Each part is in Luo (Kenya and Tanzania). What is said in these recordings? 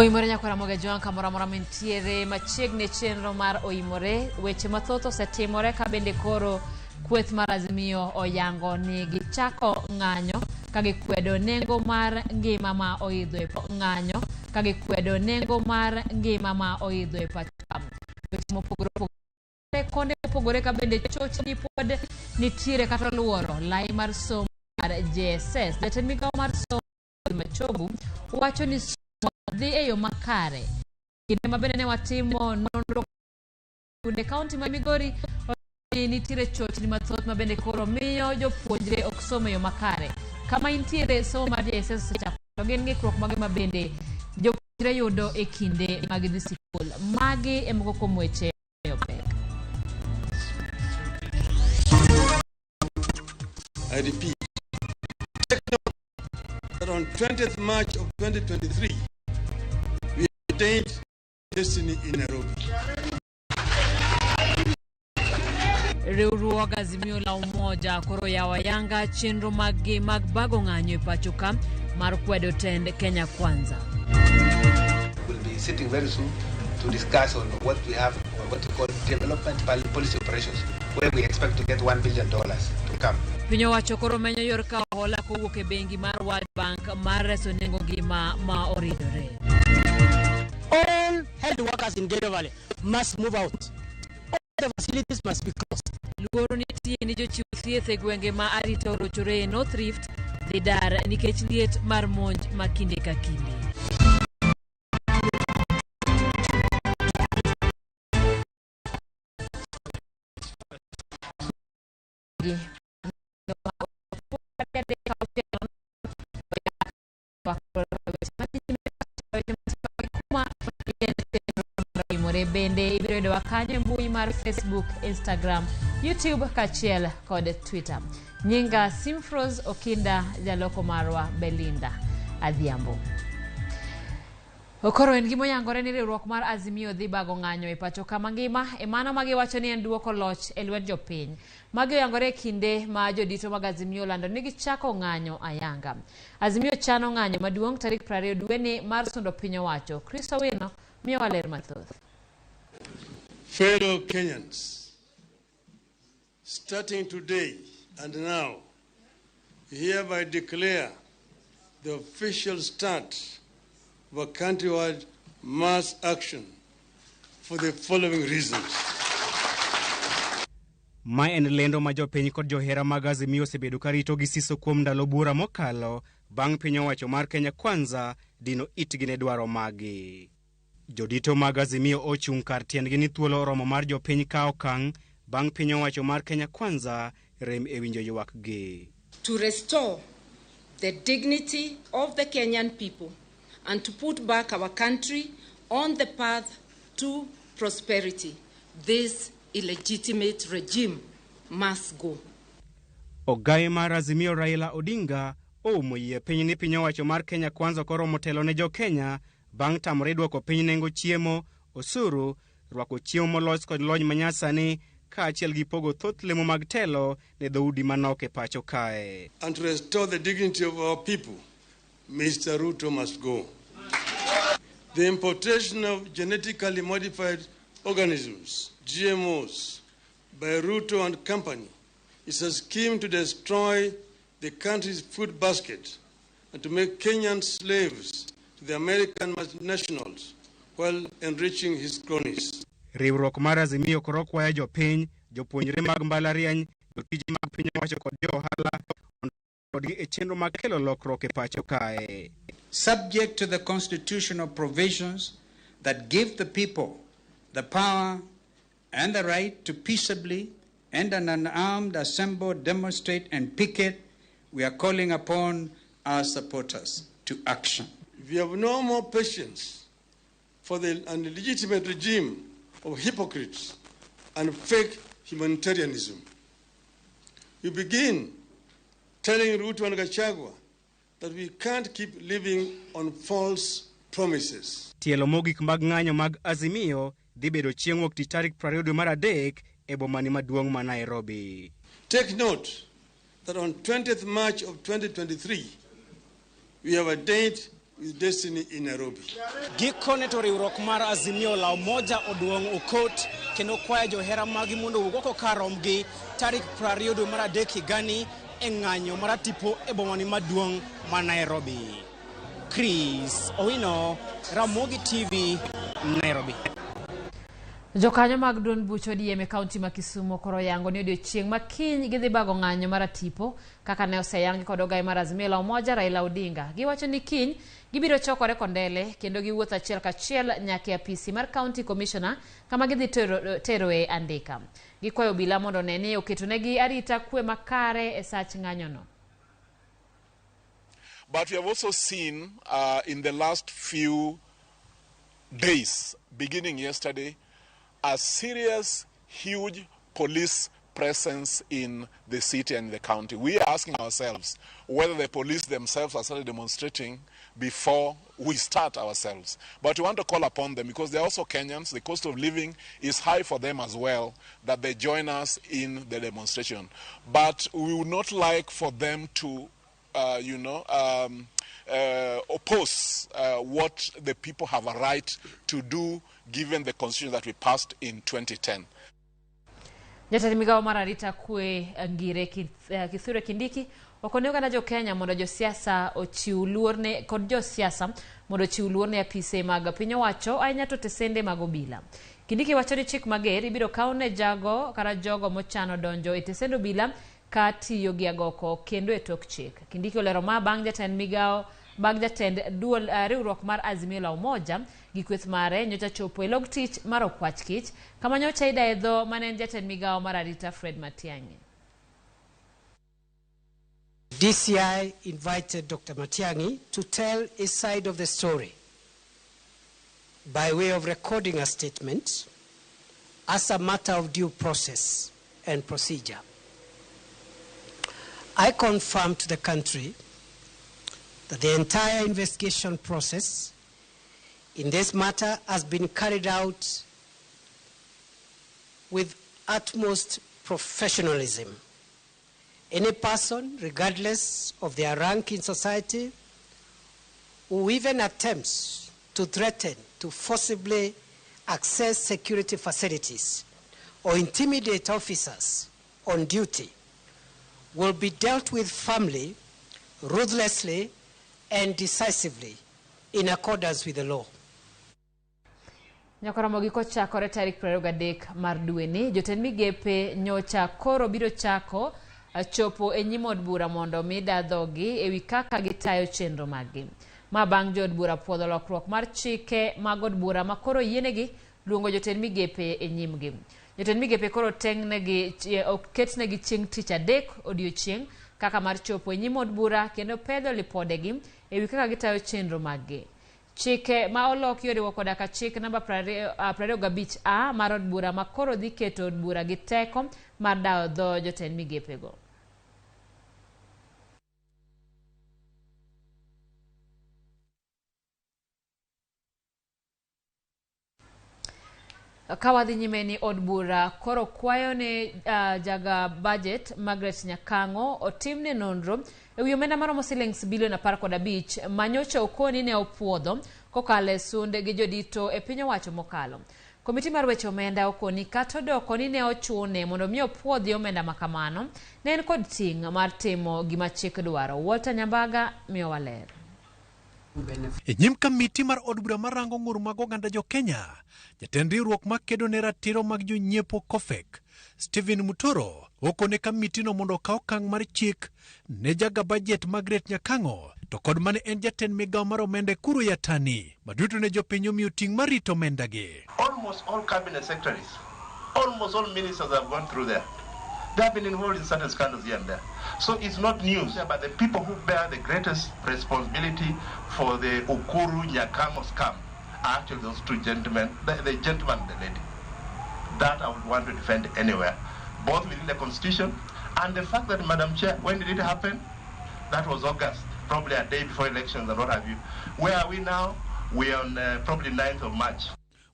Oimore nyakwara Moga Jwang' kamoro amora mintiere machiegni e chenro mar Oimore. Weche mathoth osetimore ka bende koro kweth mar Azimio oyango ni gichako ng'anyo ka gikwedo nengo mar ngima ma oidho e ng'anyo ka gikwedo nengo mar ngima ma oidho e pacho ka. Weche mopogore opogore konde mopogore ka bende chochni pod nitiere kata oluoro lai mar somo mar JSS. Jatend migawo mar somo Machogu wacho ni somo dhi e yo makare. Kinde ma bende ne watimo nonro e kaunti ma Migori ni nitiere chochni mathoth ma bende koro miyo jopuonjre ok som e yo makare. Kama intiere somo mar JSS osechako to gin ng'ikruok mage ma bende jopuonjre yudo e kinde ma gidhi sikul. Magi e moko kuom weche pek. I repeat, take note that on 20th March of 2023, we attained destiny in Nairobi. Riwruog Azimio la Umoja koro yawo ayanga chenro maggi mag bago ng'anyo e pacho ka mar kwedo tend Kenya Kwanza. We'll be sitting very soon to discuss on what we have, what we call development policy operations, where we expect to get $1 billion to come. Piny owacho koro menyo yor kawo hola kowuok e bengi mar World Bank mar reso nengo ngima ma oridore. All health workers in Kerio Valley must move out. All the facilities must be closed. Luoro nitie ni jochiw thieth e gwenge ma arita orochore e North Rift dhi dar nikech liet mar monj ma kinde ka kinde. Timore bende ibiro yudowa kanyo e mbui mar Facebook, Instagram, YouTube kaachiel kod Twitter. Nyinga Simfros Okinda, jaloko marwa Belinda Adhiambo. Koro en gima oyangore ni riwruok mar Azimio dhi bago ng'anyo e pacho kama ngima e mano ma giwacho ni en duoko loch e lwet jopiny. Magi oyangore e kinde ma jodito mag Azimio olando ni gichako ng'anyo ayanga. Azimio chano ng'anyo maduong' tarik 20 dweni mar sundo piny owacho. Chris Owino miyowa ler mathoth. Fellow Kenyans, starting today and now, we hereby declare the official start of a countrywide mass action for the following reasons. Ma en lendo ma jopiny kod johera mag Azimio osebedo ka rito gi siso kuom ndalo buora mokalo bang' piny owacho mar Kenya Kwanza dino itgi ne dwaro maggi. Jodito mag Azimio ochung' kar tiendgi ni thuolo oromo mar jopiny kawo okang' bang' piny owacho mar Kenya Kwanza rem e winjo ywakgi. To restore the dignity of the Kenyan people and to put back our country on the path to prosperity, this illegitimate regime must go. Ogaye mar Azimio Raila Odinga oumo yie piny ni piny owacho mar Kenya Kwanza koromo telo ne jo Kenya bang' tamore duoko piny nengo chiemo, osuru, rwako chiemo molos kod lony manyasani kaachiel gi pogo thoth lemo mag telo ne dhoudi manok e pacho kae. And to restore the dignity of our people, Mr. Ruto must go. The importation of genetically modified organisms, GMOs, by Ruto and company is a scheme to destroy the country's food basket and to make Kenyans slaves to the American multinationals while enriching his cronies. Riwruok mar Azimio koro kwayo jopiny, jopuonjre mag mbalariany, jotije mag piny owacho kod jo ohala mondo kodgi e chenro mag kelo lokruok e pacho kae. Subject to the constitutional provisions that give the people the power and the right to peaceably and an unarmed assemble, demonstrate and picket, we are calling upon our supporters to action. We have no more patience for the illegitimate regime of hypocrites and fake humanitarianism. We begin telling Ruto and Gachagua that we can't keep living on false promises. Tielo mogik mag ng'anyo mag Azimio dhi bedo chieng' wuok tich tarik 20 dwe mar adek e bomani maduong' ma Nairobi. Take note that on 20th March of 2023, we have a date with destiny in Nairobi. Gikone to riwruok mar Azimio la Umoja oduong' okot kendo kwayo johera magi mondo owuog oko kar rombgi tarik 20 dwe mar adek higani e ng'anyo mar tipo e bomani maduong' ma Nairobi. Chris Owino, Ramogi TV, Nairobi. Jokanyo mag duond buch ODM e kaunti ma Kisumu koro oyango ni odiochieng' ma kiny gidhi bago ng'anyo mar atipo kaka ne oseyangi kod ogai mar Azimio la Umoja Raila Odinga. Giwacho ni kiny gibiro chokore Kondele kendo giwuoth achiel kachiel nyaka e apisi mar County Commissioner kama gidhi teroe andika. Gikwayo obila mondo one ni oketonegi arita kwe makare e sach ng'anyono. But we have also seen in the last few days, beginning yesterday, a serious, huge police presence in the city and the county. We are asking ourselves whether the police themselves are started demonstrating before we start ourselves. But we want to call upon them because they're also Kenyans. The cost of living is high for them as well, that they join us in the demonstration. But we would not like for them to oppose what the people have a right to do given the constitution that we passed in 2010. Jatend migawo mar arita kwe Ngire Kithure Kindiki okone oganda jo Kenya mondo josiasa ochiw luor ne kod josiasa mondo ochiw luor ne apise mag piny owacho ahinya to tesende mag obila. Kindiki wacho ni chik mager ibiro kaw ne jago kata jogo mochano donjo e tesend obila ka tiyo gi agoko kendo e tok chik. Kindiki olero ma bang' jatend migawo bang' jatend duol riwruok mar Azimio la Umoja gi kweth mare nyocha chopo e log tich mar okwach kich kama nyocha idaye dho mane en jatend migawo mar arita Fred Matiang'i. DCI invited Dr. Matiang'i to tell his side of the story by way of recording a statement as a matter of due process and procedure. I confirm to the country that the entire investigation process in this matter has been carried out with utmost professionalism. Any person, regardless of their rank in society, who even attempts to threaten to forcibly access security facilities or intimidate officers on duty will be dealt with firmly, ruthlessly, and decisively in accordance with the law. Nyakoromogi kochakore tarik 23 mar dweni, jotend migepe nyocha koro biro chako chopo e nyim od bura mondo mi da dhogi ewi kaka gitayo chenro maggi. Ma bang' jood bura puodho lokruok mar chike mag od bura ma koro yienegi luongo jotend migepe e nyimgi. Jotend migepe koro tengnegi oketnegi chieng' tich adek odiochieng' kaka mar chopo e nyim od bura kendo pedho lipodegi ewi kaka gitayo chenro maggi. Chike ma oloki oriwo koda ka chik namba 25A mar od bura ma koro dhi keto od bura gi teko mar dawo dho jotend migepego. Ka wadhi nyime ni od bura koro kwayo ne jaga budget Margaret Nyakang'o otimne nonro ewi omenda maromo silings bilion 15 ma nyocha okoni ne opuodho kokalo e sunde gi jodito e piny owacho mokalo. Komiti mar weche omenda okoni kata odoko ni ne ochune mondo mi opuodhi omenda makamano, ne en kod ting' mar timo gima chik dwaro. Walter Nyambaga miyowa ler. E nyim kamiti mar od bura marango ng'ur mag oganda jo Kenya, jatend riwruok makedo ne ratiro mag jonyiepo COFEK, Stephen Mutoro, okone kamitino mondo okaw okang' mar chik ne jaga budget Margaret Nyakang'o to kod mane en jatend migawo mar omenda Ekuru Yatani, ma duto ne jopiny omiyo ting' mar rito omendagi. Almost all cabinet secretaries, almost all ministers have gone through there. They have been involved in certain scandals here and there. So it's not news, but the people who bear the greatest responsibility for the Ukuru Nyakang'o scam are actually those two gentlemen, the gentleman and the lady. That I would want to defend anywhere, both within the Constitution and the fact that, Madam Chair, when did it happen? That was August, probably a day before elections and what have you. Where are we now? We are on probably 9th of March.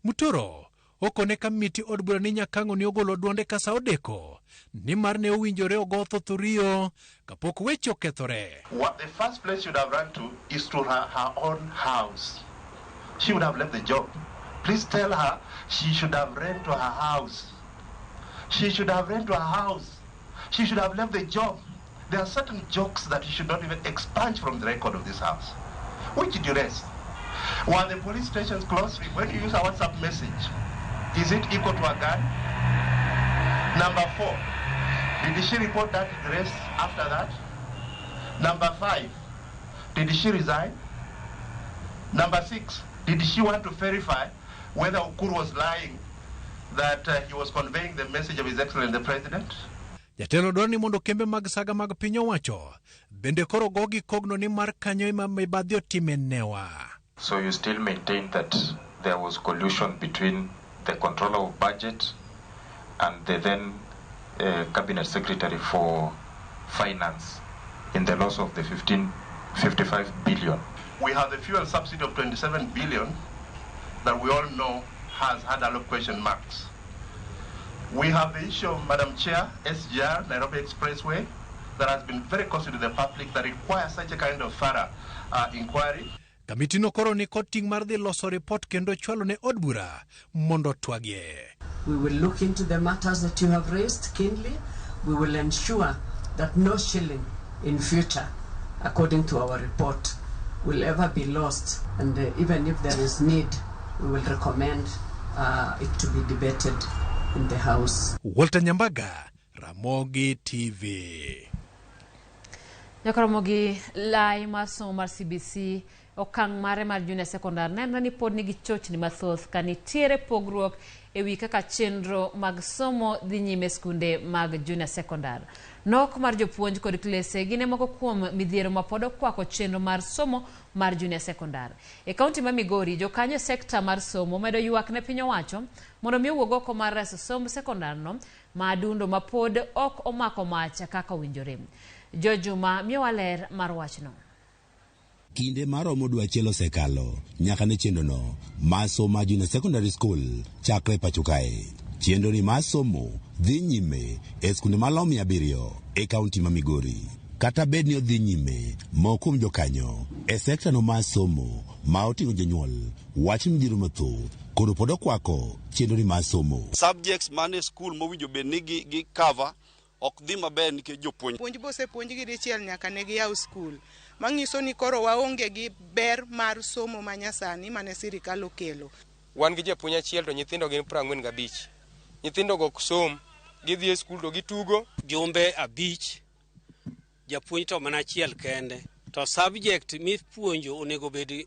Mutoro okone kamiti od bura ni Nyakang'o ni ogolo duonde ka sa odeko nimar ne owinjore ogo thoth oriyo kapok weche okethore. What the first place she would have run to is to her own house. She would have left the job. Please tell her she should have run to her house. She should have run to her house. She should have left the job. There are certain jokes that you should not even expunge from the record of this house. Which duress? While the police stations closed, when you use a WhatsApp message, is it equal to a gun? Number 4, did she report that duress after that? Number 5, did she resign? Number 6, did she want to verify whether Ukur was lying that he was conveying the message of His Excellency the President? Jatelo dwaro ni mondo kembe mag saga mag piny owacho bende koro gogi kogno ni mar kanyo ema mibadhi otime newa. So you still maintain that there was collusion between the controller of budget and the then cabinet secretary for finance in the loss of the 55 billion. We have the fuel subsidy of 27 billion that we all know has had a lot of question marks. We have the issue of, Madam Chair, SGR, Nairobi Expressway, that has been very costly to the public, that requires such a kind of thorough inquiry. Kamitino koro ni kod ting' mar dhi loso ripot kendo chwalo ne od bura mondo otwagie. We will look into the matters that you have raised keenly. We will ensure that no shilling in future, according to our report, will ever be lost. And even if there is need, we will recommend it to be debated in the House. Walter Nyambaga, Ramogi TV. Nyakoromogi lai mar somo mar CBC okang' mare mar junior secondary nenre ni pod nigi chochni mathoth ka nitiere pogruok ewi kaka chenro mag somo dhi nyime skunde mag junior secondary. Nok mar jopuonj kod klese gin e moko kuom midhiero ma pod okwako chenro mar somo mar junior secondary. E kaunti ma Migori, jokanyo e sekta mar somo medo ywak ne piny owacho mondo mi owuog oko mar reso somb sekondar no ma adundo ma pod ok omako mach kaka owinjore. Jojuma miyowa ler mar wachno. Kinde maromo dwe achiel osekalo nyaka ne chenrono mar somo mar junior secondary school chakre pacho kae. Chenro ni mar somo dhi nyime e skunde malomo 700 e kaunti ma Migori. Kata bed ni odhi nyime, moko kuom jokanyo e sekta no mar somo ma oting'o jonyuol wacho ni midhiero mathoth koro pod okwako chenro ni mar somo. Subjects mane school mowinjo bed ni gi cover ok dhi maber nikech jopuonj. Puonj bosepuonjgi dichiel nyaka ne giyaw skul. Manyiso ni koro waonge gi ber mar somo manyasani mane sirikal okelo. Wan gi japuonj achiel to nyithindo gin 45. Nyithindo go ok som, gidhi e skul to gitugo. Jumbe 5, japuonj to mana achiel kende. To subject mipuonjo onego bed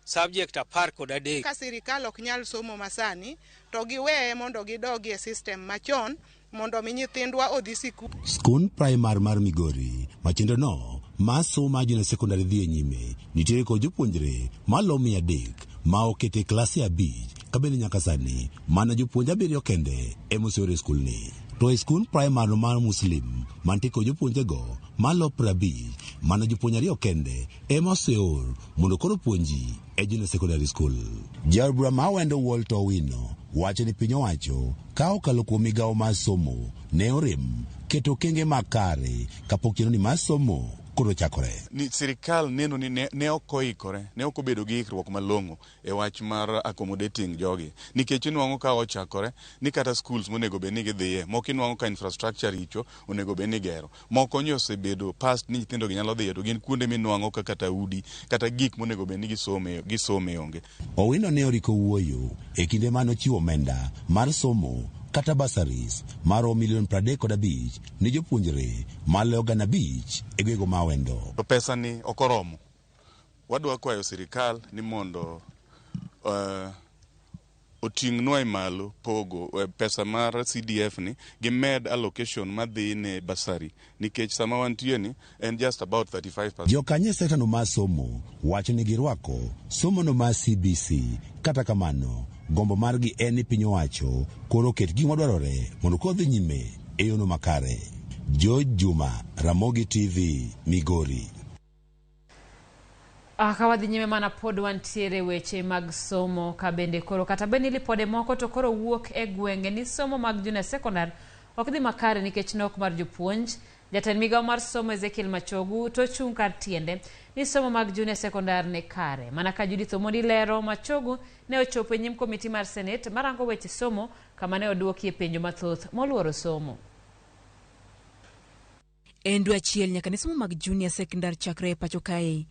subject 13. Ka sirikal ok nyal somo masani, to giweye mondo gidogi e system machon mondo mi nyithindwa odhi sikul. Skund primar mar Migori ma chenro no mar somo mar junior secondary dhi e nyime nitiere kod jopuonjre malomo 300 ma okete klase 5 ka bende nyaka sani mana jopuonj 7 kende ema oseor e skulni. To e skund primar mar Muslim mantie kod jopuonjego malo 50 mana jopuonj 2 kende ema oseor mondo koro puonji e junior secondary school. Jaod bura ma Awendo Walter Owino wacho ni piny owacho ka okalo kuom migawo mar somo ne orem keto okenge makare kapok chenro ni mar somo koro chakore. Ni sirikal neno ni ne ok oikore, ne ok obedo gi ikruok malong'o e wach mar accommodating jogi. Nikech inwang'o ka ochakore ni kata schools monego bed ni gidhiye, moko inwang'o ka infrastructure richo onego bed ni gero. Moko nyo osebedo past ni nyithindo gi nyalo dhiye to gin kuonde minwang'o ka kata udi kata gik monego bed ni gisome onge. Owino ne oriko wuoyo e kinde mane ochiwo omenda mar somo kata bursaries maromo milion 35 ne jopuonjre maloyo 5,000 e gwenge ma Awendo. To pesa ni ok oromo. Wadwa kwayo sirikal ni mondo oting'nwa e malo pogo pesa mar CDF ni gimed allocation madhi ne bursary nikech sama wantie ni en just about 35%. Jokanyo e sekta no mar somo wacho ni girwako somo no mar CBC. Kata kamano, gombo margi en ni piny owacho koro oket gik madwarore mondo kodhi nyime e yono makare. George Juma, Ramogi TV, Migori. Ka wadhi nyime mana pod wantiere weche mag somo ka bende koro kata bed ni lipode moko to koro wuok e gwenge ni somo mag junior secondary ok dhi makare nikech nok mar jopuonj. Jatend migawo mar somo Ezekiel Machogu to chung' kar tiende ni somo mag junior sekondar ni kare. Mana ka Judith Omondi lero, Machogu ne ochopo e nyim komiti mar Senate marango weche somo kama ne oduokie penjo mathoth moluoro somo. En dwe achiel nyaka ne somo mag junior sekondar chakre e pacho kae.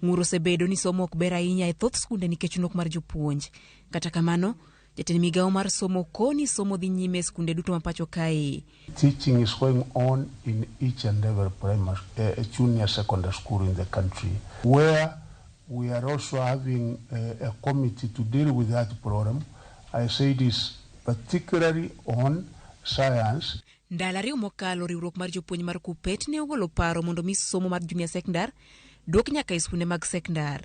Ng'ur osebedo ni somo ok ber ahinya e thoth skunde nikech nok mar jopuonj. Kata kamano, jatend migawo mar somo koni somo dhi nyime e skunde duto ma pacho kae. Teaching is going on in each and every primary, junior secondary school in the country, where we are also having a committee to deal with that problem. I say this particularly on science. Ndalo ariyo mokalo riwruok mar jopuonj mar Kuppet ne ogolo paro mondo mi somo mar junior sekondar duok nyaka e skunde mag sekondar.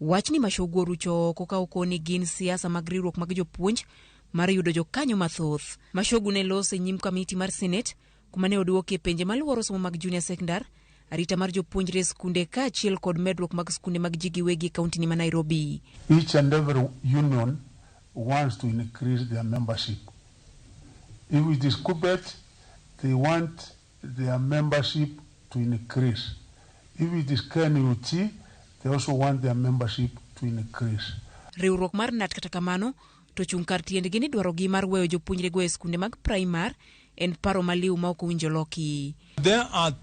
Wachni Machogu orucho oko ka okoni gin siasa mag riwruok mag jopuonj mar yudo jokanyo mathoth. Machogu ne loso e nyim kamiti mar Senate kuma ne oduokie penje maluoro somo mag junior sekondar, arita mar jopuonjre e skunde kaachiel kod medruok mag skunde mag ji giwegi e kauntini ma Nairobi. Each and every union wants to increase their membership. If it is Kuppet, they want their membership to increase. If it is KNUT, they also want their membership to increase. Riwruok mar KNUT kata kamano to chung' kar tiendgi ni dwarogi mar weyo jopuonjre go e skunde mag primar en paro maliw ma ok owinjo loki. There are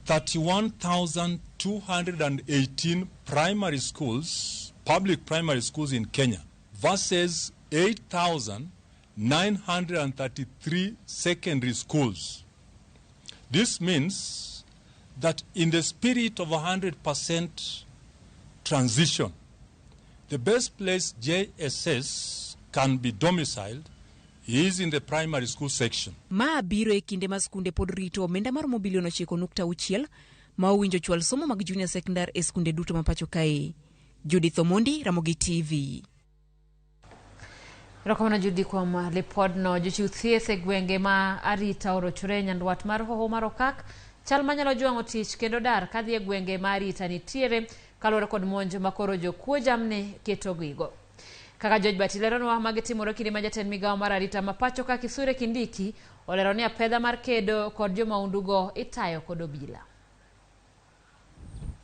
31,218 primary schools, public primary schools in Kenya, versus 8,933 secondary schools. This means that in the spirit of 100% transition, the best place JSS can be domiciled is in the primary school section. Ma biro e kinde ma skunde pod rito omenda maromo bilion 9.6 ma owinjo chwal somo mag junior secondar e skunde duto ma pacho kae. Judith Omondi, Ramogi TV. Erokamano Judy kuom lipodno. Jochiw thieth e gwenge ma arita orochore nyandwat mar hoho mar Okak chal manyalo jwang'o tich kendo dar kadhi e gwenge ma arita nitiere kaluwore kod monj ma koro jokuo jamni ketogigo. Kaka George Bati leronwa, magi timore kinde ma jatend migawo mar arita ma pacho ka Kithure Kindiki olero ni apedha mar kedo kod jomaundugo itayo kod obila.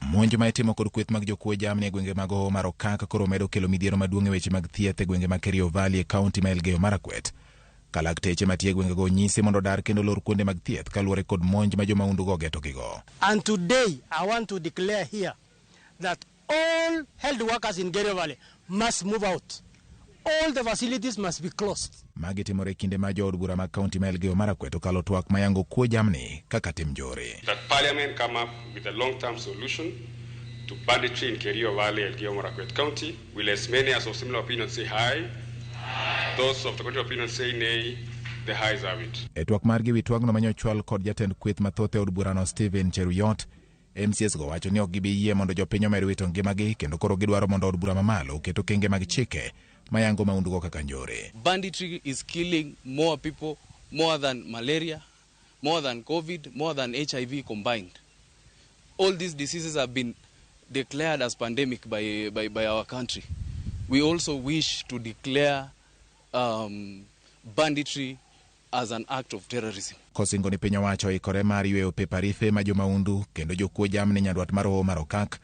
Monj ma itimo kod kweth mag jokuo jamni e gwenge mag Hoho mar Okak koro medo kelo midhiero maduong' e weche mag thieth e gwenge mag Kerio Valley e kaunti ma Elgeyo Marakwet. Ka lakteche matiyo e gwengego nyisi mondo odar kendo lor kuonde mag thieth kaluwore kod monj ma jomaundugo getogigo. And today I want to declare here that all health workers in Kerio Valley must move out. All the facilities must be closed. Magi timore kinde ma jood bura mag kaunti ma Elgeyo Marakwet okalo twak mayango kuo jamni kaka tim njore. That Parliament come up with a long-term solution to banditry in Kerio Valley, Elgeyo Marakwet County. Will as many as of similar opinion say aye? Those of the contrary opinion say nay. The ayes have it. E twak margi wi twagno manyochwal kod jatend kweth mathoth e od burano Stephen Cheruiyot, MCS go wacho ni ok gibi yie mondo jopiny omed wito ngimagi kendo koro gidwaro mondo od bura mamalo oket okenge mag chike mayango maundugo kaka njore. Banditry is killing more people, more than malaria, more than COVID, more than HIV combined. All these diseases have been declared as pandemic by our country. We also wish to declare banditry as an act of terrorism. Kosingo ni piny owacho oikore mar yweyo pep arife ma jomaundu kendo jokuo jamni nyandwat mar Hoho mar Okak.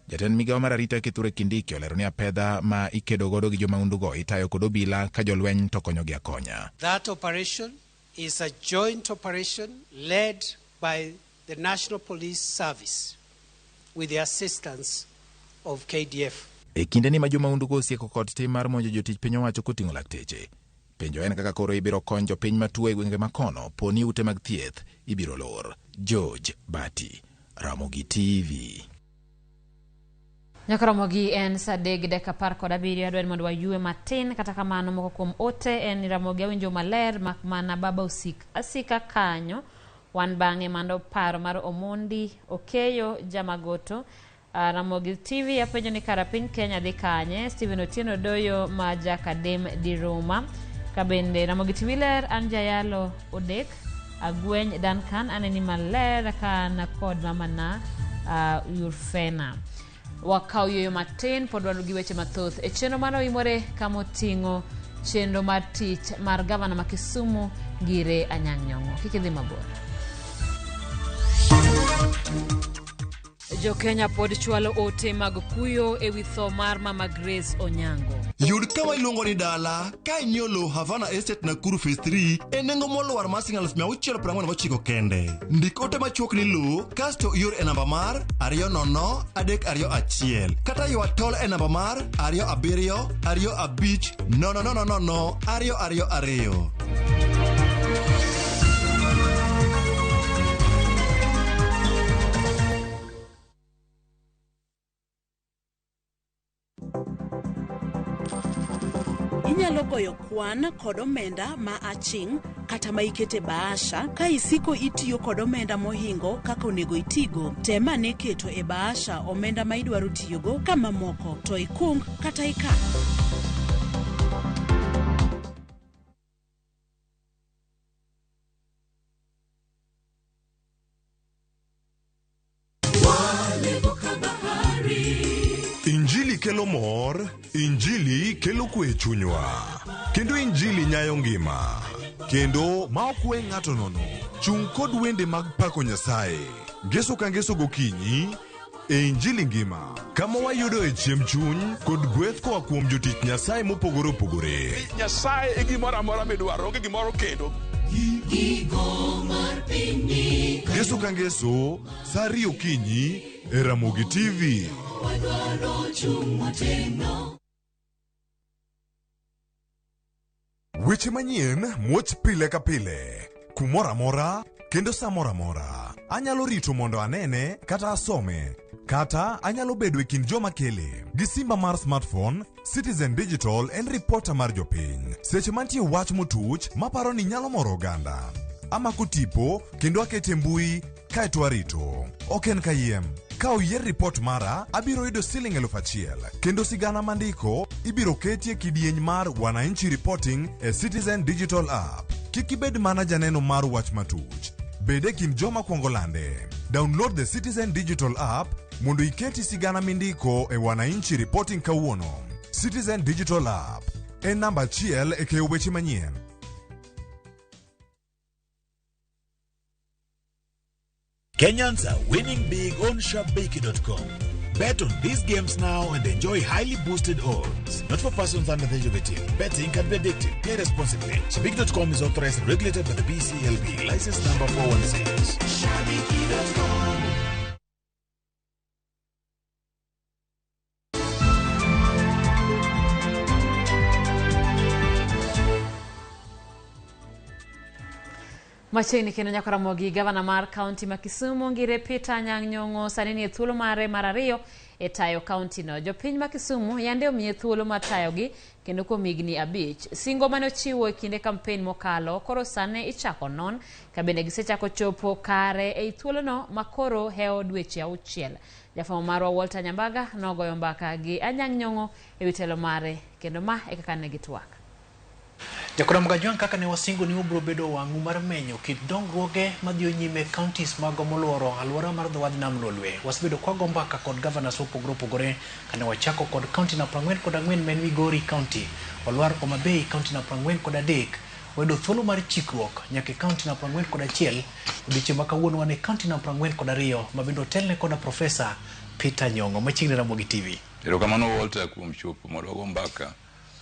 Jatend migawo mar arita Kithure Kindiki olero ni apedha ma ikedo godo gi jomaundugo itayo kod obila ka jolweny to konyogi akonya. That operation is a joint operation led by the National Police Service with the assistance of KDF. E kindeni ma jomaundugo osieko kod tim mar monjo jotich piny owacho koting'o lakteche. Penjo en kaka koro ibiro kony jopiny matuo e gwenge makono po ni ute mag thieth ibiro lor. George Bati, Ramogi TV. Nyaka Ramogi en saa 3:17. Adwaro mondo wayue matin, kata kamano moko kuom ote en ni Ramogi awinjo maler mak mana baba osik asika kanyo. Wan bang'e mando paro mar Omondi Okeyo Jamagoto. Ramogi TV apenjo ni kara piny Kenya dhi kanye. Stephen Otieno Doyo ma Jakadem Diruma. Kabende Ramogi TV ler an Jayalo Odek Agweny Duncan aneni maler ka an kod mamana Urfena. Wakaw yueyo matin pod wan gi weche mathoth e chenro mar Oimore kamoting'o chenro mar tich mar gavana ma Kisumu Ngire Anyang' Nyong'o. Kik idhi mabor. Jo-Kenya pod chwalo ote mag kuyo e wi tho mar Mama Grace Onyango. Yud kama iluongo ni dala ka inyiewo lowo Havana Estate Nakuru Phase 3 e nengo molwar mar siling 649 kende. Ndik ote machuok ni lowo kasto ior e namba mar 20321 kata ywa tol e namba mar 27 25 000 222. Inyalo goyo kwan kod omenda ma aching' kata ma ikete bahasha ka isiko itiyo kod omenda mohingo kaka onego itigo. Tem ane keto e bahasha omenda ma idwaro tiyogo ka mamoko to ikung kata ikan. Injili kelo mor, Injili kelo kwe e chunywa, kendo Injili nyayo ngima, kendo ma ok we ng'ato nono. Chung' kod wende mag pako Nyasaye, ngeso ka ngeso gokinyi e Injili ngima, kama wayudoe chiemb chuny kod gweth koa kuom jotich Nyasaye mopogore opogore. Nyasaye e gimoro amora midwaro, onge gimoro kendo. Ngeso ka ngeso, sa ariyo okinyi e Ramogi TV. Weche manyien muoch pile ka pile, kumoro amora kendo sa moro amora. Anyalo rito mondo anene kata asome, kata anyalo bedo e kind joma kele. Gi simba mar smartphone, Citizen Digital en ripota mar jopiny. Seche mantie wach motuch maparo ni nyalo moro oganda. Amako tipo kendo akete mbui kaeto arito. Ok en kayiem. Ka oyier ripot mara, abiro yudo siling 1000 kendo sigana mandiko ibiro ketie kidieny mar Wananchi Reporting e Citizen Digital App. Kik ibed mana janeno mar wach matuch. Bed e kind joma kwongo lande. Download the Citizen Digital App mondo iketi sigana mindiko e Wananchi Reporting kawuono. Citizen Digital App en namba achiel e keyo weche manyien. Kenyans are winning big on Shabiki.com. Bet on these games now and enjoy highly boosted odds. Not for persons under the age of 18. Betting can be addictive. Play responsibly. Shabiki.com is authorized and regulated by the BCLB. License number 416. Shabiki.com. Machiegni kendo nyaka Ramogi, gavana mar kaunti ma Kisumu Ngire Peter Anyang' Nyong'o sani nie thuolo mare mar ariyo e tayo kaunti no. Jopiny ma Kisumu yande omiye thuolo mar tayogi kendo kuom higni abich. Singo mane ochiwo e kinde kampen mokalo koro sani ichako non ka bende gisechako chopo kare ei thuolono ma koro hewo dweche auchiel. Jafwambo marwa Walter Nyambaga nogoyo mbaka gi Anyang' Nyong'o e wi telo mare kendo ma e kaka ne gitwak. Jakoram Gajwang' kaka ne wasingo ni wabiro bedo wang'u mar menyo kit dongruoge madhi nyime counties mago moluoro alwora mar dho wadh nam Lolwe. Wasebedo kwago mbaka kod governors mopogore opogore kane wachako kod county na 44 ma en Migori County, walwar Homa Bay county na 43, wayudo thuolo mar chikruok nyaka e county na 41. Odiochieng' ma kawuono wan e county na 42 ma bende otelne koda Professor Peter Nyong'o. Machiegni Ramogi TV. Erokamano Walter kuom chopo mondo wago mbaka.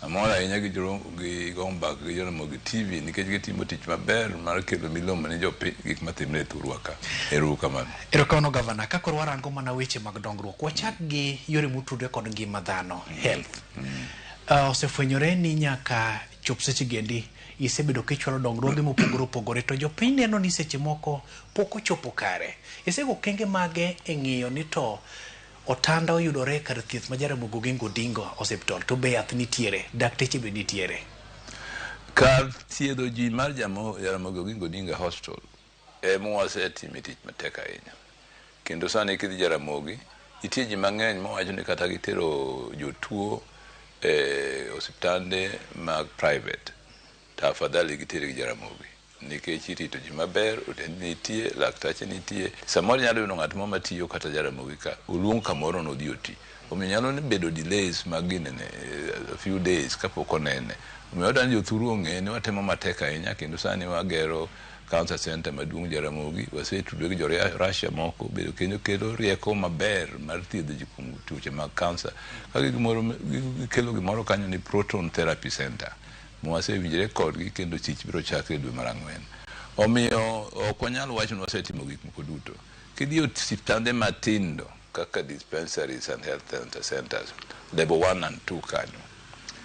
Amor ahinya gi gi go mbaka gi Jaramogi TV nikech gitimo tich maber mar kelo miloma ne jopiny gik matimre e thurwa ka. Ero uru kamano. Erokamano gavana, ka koro warango mana weche mag dongruok, wachak gi yore motudre kod ngima dhano, health. Osefwenyore ni nyaka chop seche gendi isebedo kichwalo dongruoge mopogore opogore to jopiny neno ni seche moko pok ochopo kare. Isego okenge mage e ng'iyo ni to otanda oyudore kar thieth ma Jaramogi Oginga Odinga Hospital to be yath nitiere, dakteche be nitiere? Kar thiedho ji mar Jaramogi Oginga Odinga Hospital ema wasetime tich matek ahinya. Kendo sani kidhi Jaramogi, nitie ji mang'eny mawacho ni kata gitero jotuo e osiptande mag private to afadhali gitergi Jaramogi. Nikech irito ji maber, otendni nitie, laktache nitie. Samoro inyalo yudo ng'at moro matiyo kata Jaramogi ka, oluong kamoro nodhi oti. Omiyo nyalo bedo delays mag ginene, a few days kapok onene. Omiyo wadwa ni jothuru ong'e ni watemo matek ahinya kendo sani wagero cancer center maduong' Jaramogi. Wasetudore gi jo Russia moko bedo kendo kelo rieko maber mar thiedho ji kuom tuoche mag cancer. Ka gikelo gimoro kanyo ni proton therapy center. Mwasewinjore kodgi kendo tich biro chakre dwe mar ang'wen. Omiyo ok wanyal wacho ni wasetimo gik moko duto. Kidhi e osiptande matindo kaka dispensaries and health centers level 1 and 2 kanyo.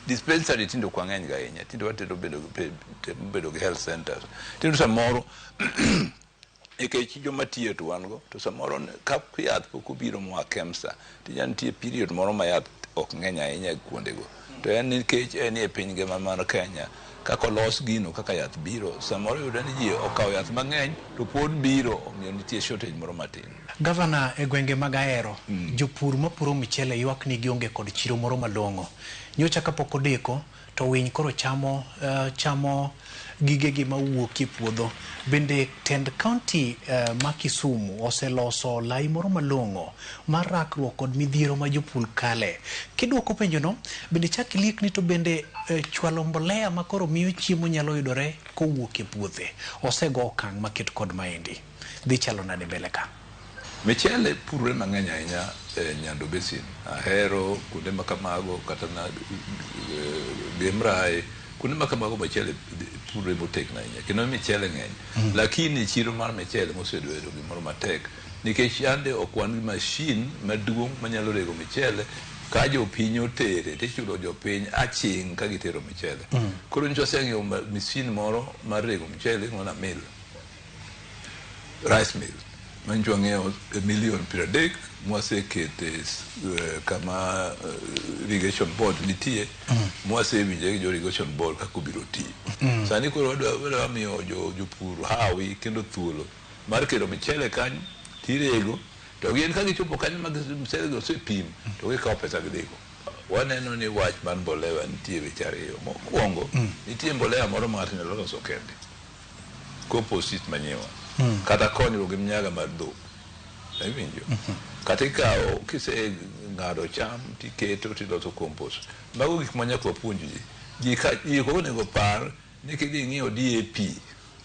Dispensary tinde ok wang'eny ga ahinya. Tinde watemo bedo gi health centers. Tinde samoro nikech joma tiyo to wan go to samoro ka yath pok obiro moa KEMSA to nitie period moro ma yath ok ng'eny ahinya kuondego. To en nikech en e piny ngima mar Kenya kaka olos gino kaka yath biro samoro iyudo ni ji okawo yath mang'eny to pod biro omiyo nitie shortage moro matin. Gavana, e gwenge mag Ahero, jopur mapuro michele ywak ni gionge kod chiro moro malong'o. Nyocha kapok odeko to winy koro chamo chamo gigegi mawuok e puodho. Bende tend county ma Kisumu oseloso lai moro malong'o mar rakruok kod midhiero ma jopur kale. Kidwoko penjono, bende chak iliek ni to bende chwalo mbolea ma koro miyo chiemo nyalo yudore kowuok e puothe. Osego okang' maket kod maendi. Dhi chalo nade mbele ka? Michele purore mang'eny ahinya e Nyando Basin. Ahero kuonde ma kamago kata na Gemrae, kuonde ma kamago michele purore motegno ahinya kendo michele ng'eny. Lakini chiro mar michele mosebedo gimoro matek nikech yande ok wan gi mashin maduong' manyalo rego michele ka jopiny otere tichulo jopiny aching' ka gitero michele. Koro nyocha waseng'iewo mashin moro mar rego michele iluongo ni mill. Rice mill. Manyicho wang'iewo milion 30 mwasekete kama irrigation board nitie mwasewinjore gi jo irrigation board kaka obiro tiyo. Sani koro wadwa miyo jopur hawi kendo thuolo mar kelo michele kanyo tirego to gin ka gichopo kanyo ma michele go osepim to gikawo pesa gidhigo. Waneno ni wach mar mbolea nitie weche ariyo. Mokwongo nitie mbolea moro ma ng'ato nyalo loso kende. Compost manyiwa. Kata konyruok gi mnyaga mar dhok. Iwinjo? Kata ikawo kise ng'ado cham tiketo tiloso compost. Mago gik ma nyaka wapuonj ji. Ji ka ji ok onego par ni kidhi ing'iewo DAP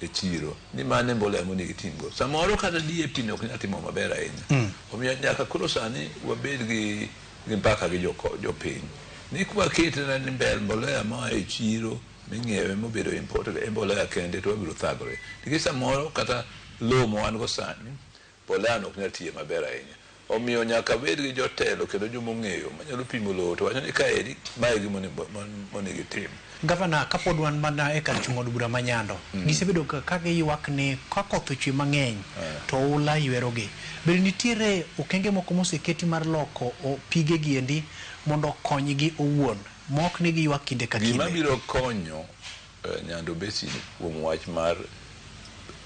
e chiro ni mano e mbolea monego itimgo. Samoro kata DAP no ok nyal timo maber ahinya. Omiyo nyaka koro sani wabed gi mbaka gi jopiny. Ni kwakete ni mbolea moa e chiro ming'iewe mobedo imported e mbolea kende to wabiro thagore. Nikech samoro kata lowo ma wan go sani, mbolea no ok nyal tiyo maber ahinya. Omiyo nyaka bed gi jotelo kendo joma ong'eyo manyalo pimo lowo to wacho ni kaeri mae e gima onego itim. Gavana, kapod wan mana e kar chung' od bura ma Nyando, gisebedo ka giywak ni ka koth ochwe mang'eny to oula ywerogi. Bende nitiere okenge moko moseketi mar loko pige gi endi mondo okonygi owuon mok ni giywak kinde ka kinde? Gima biro konyo Nyando Basin kuom wach mar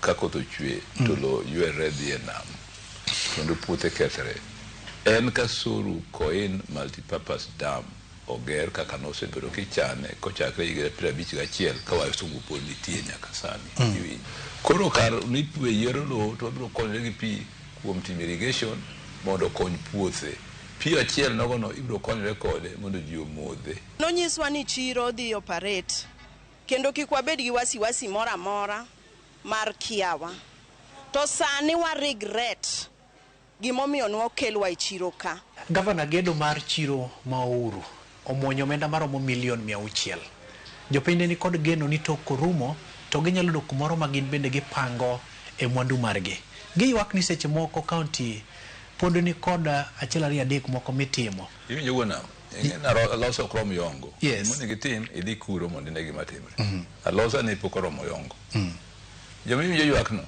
ka koth ochwe to lowo ywerre dhi e nam kendo puothe kethre en Kasuru Koin Multipurpose Dam oger kaka nosebedo kichane kochakre higa 51 ka wasungu pod nitie nyaka sani. Koro kar ni yiero lowo to wabiro konyore gi pi kuom timo irrigation mondo okony puothe. Pi achiel nogono ibiro konyore kode mondo ji omodhe. Nonyiswa ni chiro dhi operate kendo kik wabed gi wasiwasi moro amora mar kiawa. To sani wa regret gimomiyo nokelwa e chiro ka. Gavana, gedo mar chiro ma Ouru omuonyo omenda maromo milion 600. Jopiny ne nikod geno ni tok korumo to ginyalo yudo kumoro ma gin bende gipango e mwandu margi. Giywak ni seche moko county pod ni kod 1 2 3 moko mitimo. Iwinjo wuon nam? Alosa ok rom yongo. Gima itim, idhi kuro mondo ine gima timre. Alosa ne pok oromo yongo. Joma iwinjo ywak no,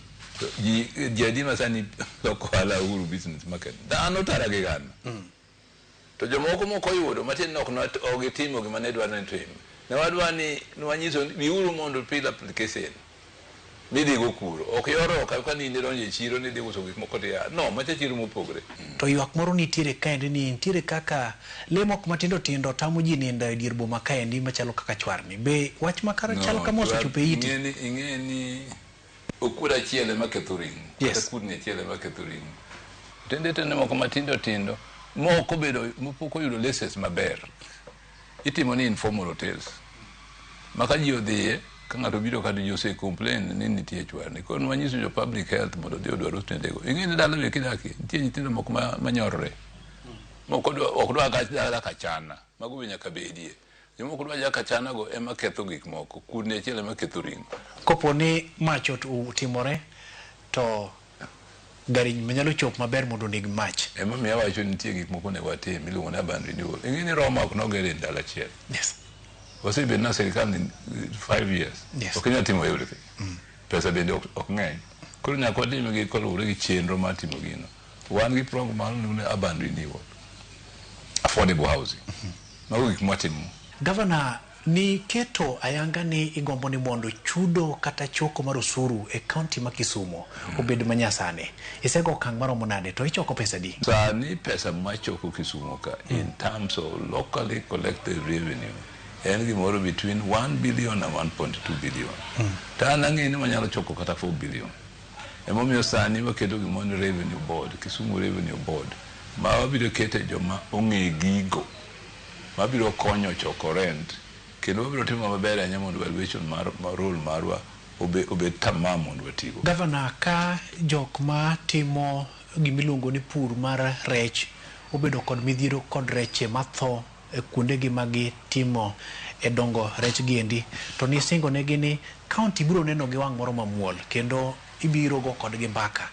ji adi ma sani loko ohala Uhuru Business Market? Dhano tara gi gana. To jomoko mok oyudo matiende ni ok gitimo gima ne dwaro ni tim. Ne wadwa ni nwanyiso ni biuru mondo fill application midhigo kuro. Ok yoro ka ni idonjo e chiro ni idhi uso gik moko tiya. No, macha chiro mopogre. To ywak moro nitiere kaendi ni nitiere kaka lee moko matindo tindo tamo ji nindo e dier boma kaendi machalo kaka chwarni. Be wach makare chal kama osechopo e iti? Ing'e ni Okuodo achiel ema ketho ring'o. Kata kudni achiel ema ketho ring'o. Otende tende moko matindo tindo mok obedo mopok oyudo license maber. Itimo ni informal hotels. Ma ka ji odhiye, ka ng'ato obiro ka to ji ose complain ni nitie chwarni. Koro nwanyiso jo public health mondo odhi odwar otendego. Ing'e ni dala be kidakie, nitie nyithindo moko manyorore. Moko ok dwa dak achana. Mago be nyaka bedie. Jomoko dwa jak achana go ema ketho gik moko. Kudni achiel ema ketho ring'o. Kopo ni mach otimore to gari nyalo chopo maber mondo oneg mach. Ema omiyo awacho ni nitie gik moko onego watim miluongo ni urban renewal. Ing'e ni Roma ok noger e ndalo achiel. Yes. Wasebedo na sirikal ni 5 years. Yes. Ok inyal timo everything. Pesa bende ok ng'eny. Koro nyaka watim gi koluwore gi chenro mar timo gino. Wan gi program mar ni urban renewal. Affordable housing. Mago gik mwatimo. Gavana, ni keto ayanga ni igombo ni mondo chudo kata choko mar osuru e kaunti ma Kisumu obed manyasani. Isego okang' maromo nade to ichoko pesa di? Sani pesa machoko Kisumu ka in terms of locally collected revenue en gimoro between 1 billion and 1.2 billion. To an ang'eyo ni wanyalo choko kata 4 billion. Emomiyo sani waketo gimoro ni revenue board, Kisumu Revenue Board, ma wabiro kete joma ong'e gigo mabiro konyo choko rent kendo wabiro timo maber ahinya mondo valuation mar role marwa obed tamam mondo watigo. Gavana, ka jok ma timo gimiluongo ni pur mar rech obedo kod midhiero kod reche matho e kuondegi ma gitimo e dongo rech giendi, to nisingo negi ni kaunti biro neno gi wang' moro mamuol kendo ibiro go kodgi mbaka.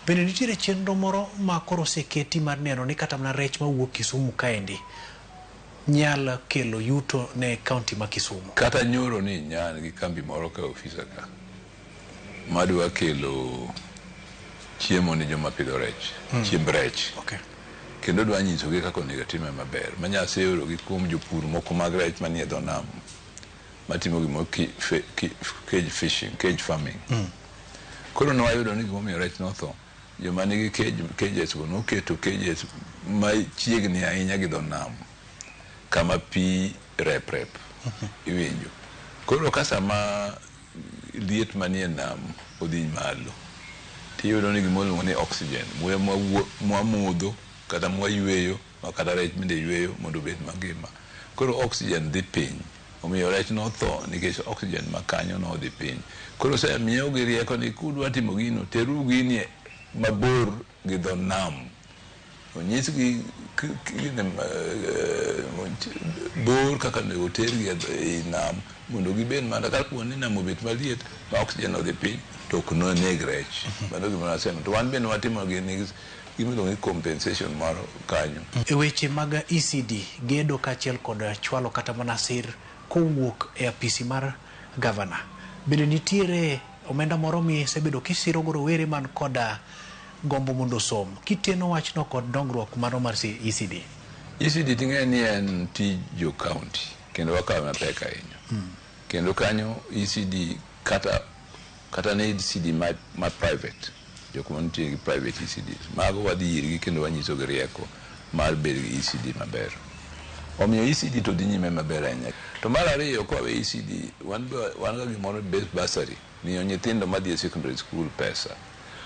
Bende nitiere chenro moro ma koro oseketi mar neno ni kata mana rech mawuok Kisumu kaendi nyalo kelo yuto ne kaunti ma Kisumu? Kata nyoro ni nyan gi kambi moro ka ofisa ka madwa kelo chiemo ni joma pidho rech, chiemb rech. Kendo dwa nyisogi kaka onego time maber. Manyase gi kuom jopur moko mag rech manie dho nam matimo gimoro cage fishing, cage farming. Koro ne wayudo ni gimomiyo rech notho, joma nigi cages go noketo cages machiegni ahinya gi dho nam kama pi rep rep iwinjo. Koro ka sama liet manie nam odhi malo, tiyudo ni gima iluongo ni oxygen, muya mwamodho kata mwayweyo ma kata rech bende yweyo mondo obed mangima. Koro oxygen dhi piny, omiyo rech notho nikech oxygen ma kanyo nodhi piny. Koro osemiyogi rieko ni kudwa timo gino, teru gini mabor gi dho nam. Onyisgi bor kaka onego tergi ei nam mondo gibed mana ka ni nam obet maliet ma oxygen odhi piny to ok noneg rech. Mano gima nasemo. To wan bende watimo gini gimiluongo ni compensation mar kanyo. E weche mag ECD, gedo kaachiel kod chwalo kata mana sir kowuok e apisi mar gavana, bende nitiere omenda moro misebedo kisiro go rowere man koda gombo mondo osom, kiteno wachno kod dongruok mano mar ECD? ECD ting'e ni en tij jo county kendo wakawe mapek ahinya. Kendo kanyo ECD kata ne ECD ma private, jok mantie gi private ECDs, mago wadhi irgi kendo wanyisogi rieko mar bedo gi ECD maber. Omiyo ECD to dhi nyime maber ahinya. To mar ariyo, kowawe ECD, wan ga gimoro base bursary, miyo nyithindo madhi e secondary school pesa.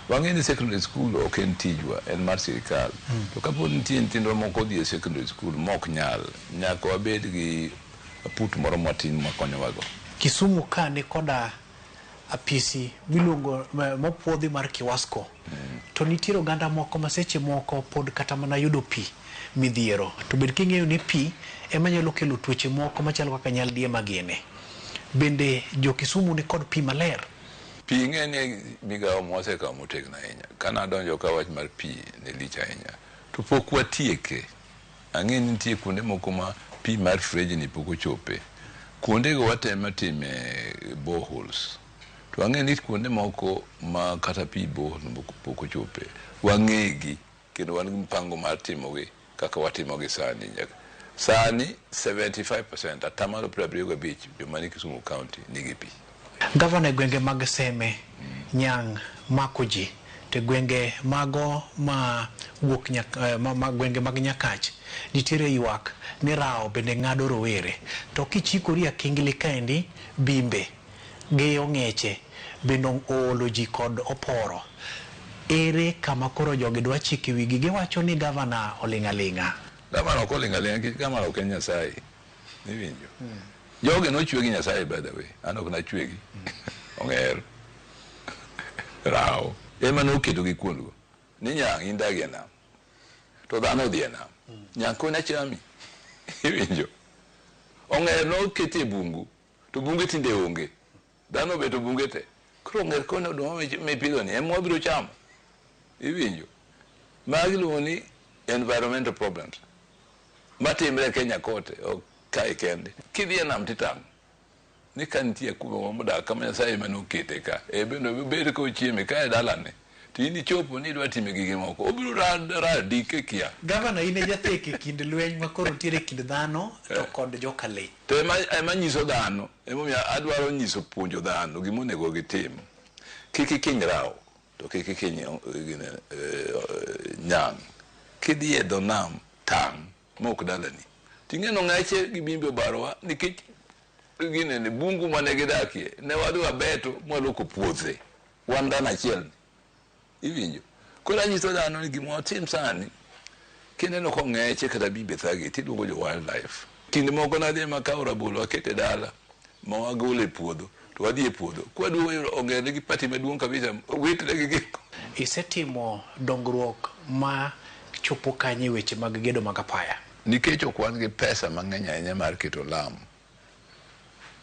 Wang'e ni secondary school ok en tijwa, en mar sirikal. To kapo ni nitie nyithindwa moko odhi e secondary school mok nyal, nyaka wabed gi aput moro matin makonyowago. Kisumu ka ni koda apisi miluongo mopuodhi mar Kiwasco. To nitiere oganda moko ma seche moko pod kata mana yudo pi midhiero. To bed king'eyo ni pi ema nyalo kelo tuoche moko machalo kaka nyaldiema gini. Bende jo Kisumu ni kod pi maler? Pi ing'e ni migawo mwasekawo motegno ahinya. Kana adonjo ka wach mar pi ne lich ahinya. To pok watieke. Ang'e ni nitie kuonde moko ma pi mar frejni pok ochope. Kuondego watemo time boreholes. To ang'e ni kuonde moko ma kata pi borehole pok ochope. Wang'egi kendo wan gi mpango mar timogi kaka watimogi sani. Sani 75%, atamalo 75 joma ni Kisumu County nigi pi. Gavana e gwenge mag Seme, Nyang' mako ji, to gwenge mago ma wuok gwenge mag Nyakach nitiere ywak ni rawo bende ng'ado rowere. To kichikori akingli kaendi, bimbe gi ong'eche bende oolo ji kod oporo. Ere kama koro jogi dwa chike wigi giwacho ni gavana oling' aling'a. Gavana ok oling' aling'a nikech gavana ok en Nyasaye. Iwinjo? Jogi nochwe gi Nyasaye by the way. An ok nachwegi. Ong'er. Rawo. Ema noketogi kuondgo. Ni nyang' in dagi e nam. To dhano odhi e nam. Nyang' koni achami. Iwinjo? Ong'er noketi e bungu. To bunge tinde onge. Dhano obeto bunge te. Koro ong'er koni oduma mipidho ni ema wabiro chamo. Iwinjo? Magi iluongo ni environmental problems. Matimre e Kenya kote, ok kae kende. Kidhi e nam titang'. Ni ka nitie akuba modak kama Nyasaye ema nokete ka. E bende obed ka ochieme ka e dalane. To in ichopo ni idwa time gige moko. Obiro radi kikia. Gavana in e jathek e kind lweny ma koro nitiere e kind dhano to kod joka le. To ema nyiso dhano. Emomiyo adwaro nyiso puonjo dhano gima onego gitim. Kik ikiny rawo. To kik ikiny nyang'. Kidhi e dho nam tang' mok dalani. Ting'eno ng'eche gi bimbe obarowa nikech ginene bungu mane gidakie ne wadhi wabeto mwaloko puothe. Wan dhano achiel ni. Iwinjo? Koro anyiso dhano ni gima watim sani, kineno ka ong'eche kata bimbe thagi tiluongo jo wildlife. Kinde moko nadhi makawo rabolo akete dala ma wagolo e puodho to wadhi e puodho. Kwaduogo yudo ong'er nigi pati maduong' kabisa witre gi gik. Isetimo dongruok ma chopo kanye e weche mag gedo mag apaya? Nikech ok wan gi pesa mang'eny ahinya mar keto lam,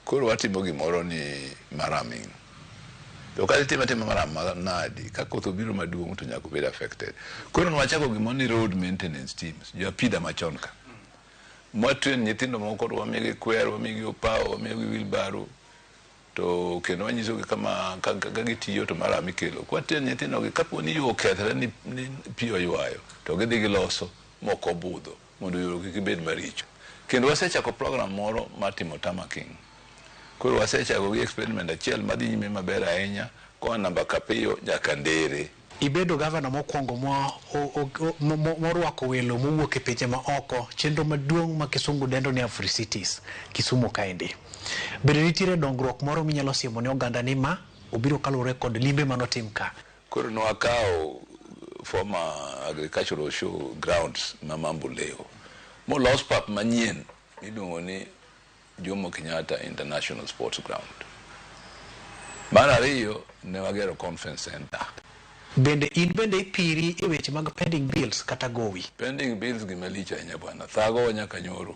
koro watimo gimoro ni maraming. To kata itimo atima maram manadi, ka koth obiro maduong' to nyaka obed affected. Koro nwachako gimoro ni road maintenance teams, jo apida machon ka. Mwatrain nyithindo moko to wamiyogi kwer, wamiyogi opawo, wamiyogi wheelbarrow, to kendo wanyisogi kama ka gitiyo to maram ikelo. Kwatrain nyithindo gi, kapo ni yo okethre ni pi oywayo, to gidhi giloso mok obudho mondo yore kik bed maricho. Kendo wasechako program moro mar timo tarmacking. Koro wasechako gi experiment achiel madhi nyime maber ahinya koa namba Kapiyo nyaka Ndere. Ibedo gavana mokwongo morwako welo mowuok e pinje ma oko, chenro maduong' ma kisungu dendo ni Africities, Kisumu kaendi. Bende nitiere dongruok moro minyalo siemo ne oganda ni ma obiro kaluwore kod limbe manotim ka? Koro nwakawo former agricultural show grounds ma Mamboleo molos pap manyien miluongo ni Jomo Kenyatta International Sports Ground. Mar ariyo ne wagero conference center. Bende in bende ipiri e weche mag pending bills kata gowi? Pending bills gima lich ahinya bwana. Thagowa nyaka nyoro.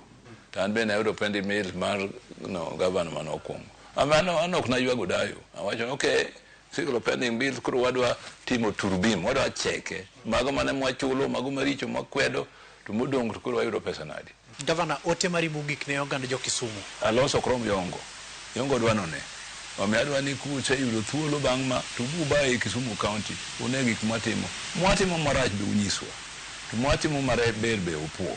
To an bende ayudo pending bills mar no governor mane okwongo. Amano an ok naywago dayo. Awacho ni okay, sikelo pending bills koro wadwa timo turbim, wadwa cheke. Mago mane mwachulo, mago maricho mwakwedo, to modong' to koro wayudo pesa nadi? Gavana, ote mari mogik ne oganda jo Kisumu. Aloso krom Yongo. Yongo dwa none. Omiyo adwa ni kuseyudo thuolo bang' ma to ubu ubaye e Kisumu County une gik mwatimo. Mwatimo marach be unyiswa. To mwatimo maber be upuo.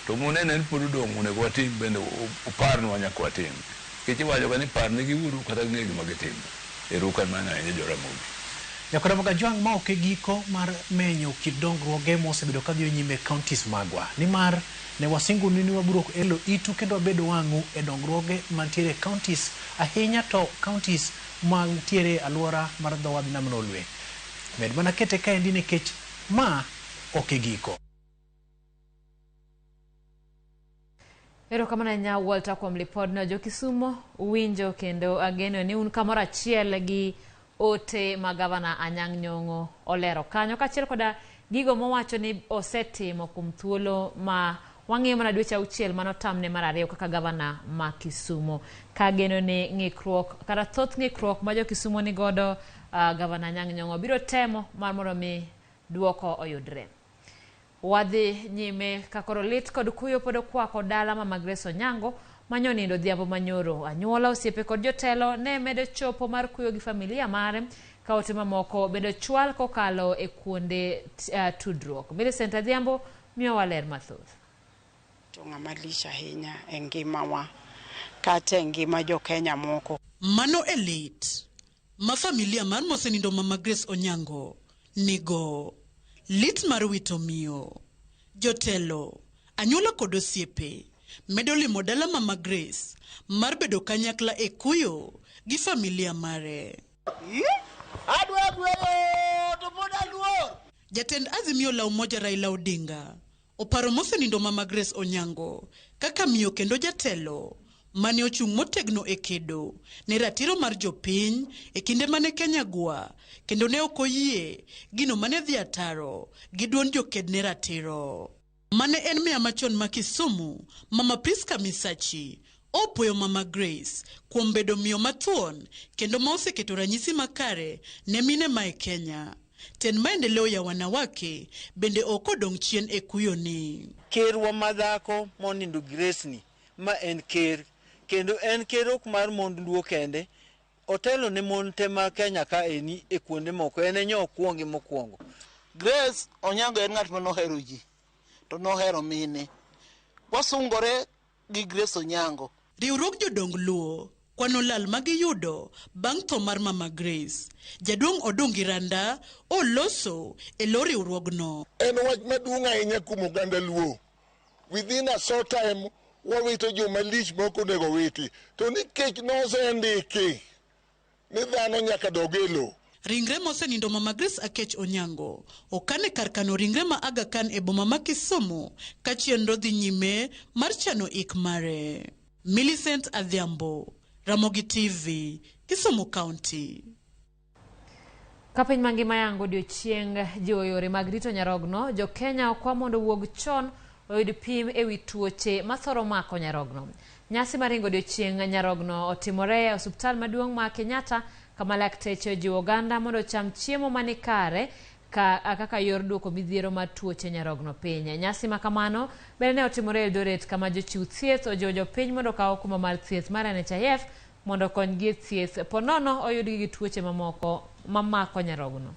To munene ni pod odong' onego watim bende uparnwa nyaka watim. Nikech iwachoga ni parnegi uru kata ging'e gima gitimo. Erokamano ahinya jo Ramogi. Nyakwar Kajwang' ma ok e giko mar menyo kit dongruoge mosebedo kadhiyo nyime e counties magwa. Nimar ne wasingonu ni wabiro elo itu kendo wabedo wang'u e dongruoge mantiere e counties, ahinya to counties mantiere e alwora mar dho wadh nam Lolwe. Med mana kete kaendi nikech ma ok e giko. Erokamano ahinya Walter kuom lipodno. Jo Kisumo uwinjo kendo ageno ni un kamoro achiel gi ote ma gavana Anyang' Nyong'o olero kanyo kaachiel koda gigo mowacho ni osetimo kuom thuolo ma wang'iyo mana dweche auchiel mane otamne mar ariyo kaka gavana ma Kisumo. Kageno ni ng'ikruok kata thoth ng'ikruok ma jo Kisumo ni godo gavana Anyang' Nyong'o biro temo mar mondo mi duoko oyudre. Wadhi nyime ka koro lit kod kuyo pod okwako dala Mama Grace Onyango ma nyonindo odhiambo manyoro. Anyuola, osiepe kod jotelo ne medo chopo mar kuyo gi familia mare ka ote mamoko bende ochwal kokalo e kuonde tudruok. Millicent Adhiambo miyowa ler mathoth. To ng'ama lich ahinya e ngimawa kata e ngima jo Kenya moko. Mano e lit ma familia mar mosenindo Mama Grace Onyango nigo. Lit mar wito miyo. Jotelo, anyuola kod osiepe medo limo dala Mama Grace mar bedo kanyakla e kuyo gi familia mare. Adwa gweyo to pod aluor. Jatend Azimio la Umoja Raila Odinga oparo mosenindo Mama Grace Onyango kaka miyo kendo jatelo mane ochung' motegno e kedo ne ratiro mar jopiny e kinde mane Kenya gwa kendo ne ok oyie gino mane dhi ataro gi duond joked ne ratiro. Mane en meya machon ma Kisumu, Mama Priska Misachi, opuoyo Mama Grace kuom bedo miyo mathuon kendo ma oseketo ranyisi makare ne mine ma e Kenya. Tend maendeleo ya wanawake bende ok odong' chien e kuyoni. Kerwa madhako monindo Grace ni ma en ker kendo en ker ok mar mond Luo kende, otelo ne mon te ma Kenya ka eni e kuonde moko, en e nyo okuongi mokwongo. Grace Onyango en ng'at manohero ji to nohero mine. Wasungore gi Grace Onyango. Riwruog jodong Luo kwano lal magiyudo bang' tho mar Mama Grace. Jaduong' Odungi Randa oloso e lo riwruogno. En wach maduong' ahinya kuom oganda Luo. Within a short time wawito joma lich ma ok onego witi. To nikech nosendiki ni dhano nyaka dog e lowo. Ringre mosenindo Mama Grace Akech Onyango okan e kar kano ringre ma Aga Khan e boma ma Kisumu ka chenro dhi nyime mar chano ik mare. Millicent Adhiambo, Ramogi TV, Kisumu County. Ka piny mangima yango odiochieng jiwo yore mag rito nyarogno, jo Kenya okwa mondo owuog chon oyud pim ewi tuoche mathoro mako nyarogno. Nyasi mar ringo odiochieng nyarogno otimore e osiptal maduong' ma Kenyatta kama lakteche ojiwo oganda mondo ocham chiemo manikare kaka yor duoko midhiero mar tuoche nyarogno piny. Nyasi ma kamano bende ne otimore Eldoret kama jochiw thieth ojiwo jopiny mondo okaw okumba mar thieth mar NHIF mondo okonygi e thieth po nono oyudgi gi tuoche mamoko mamako nyarogno.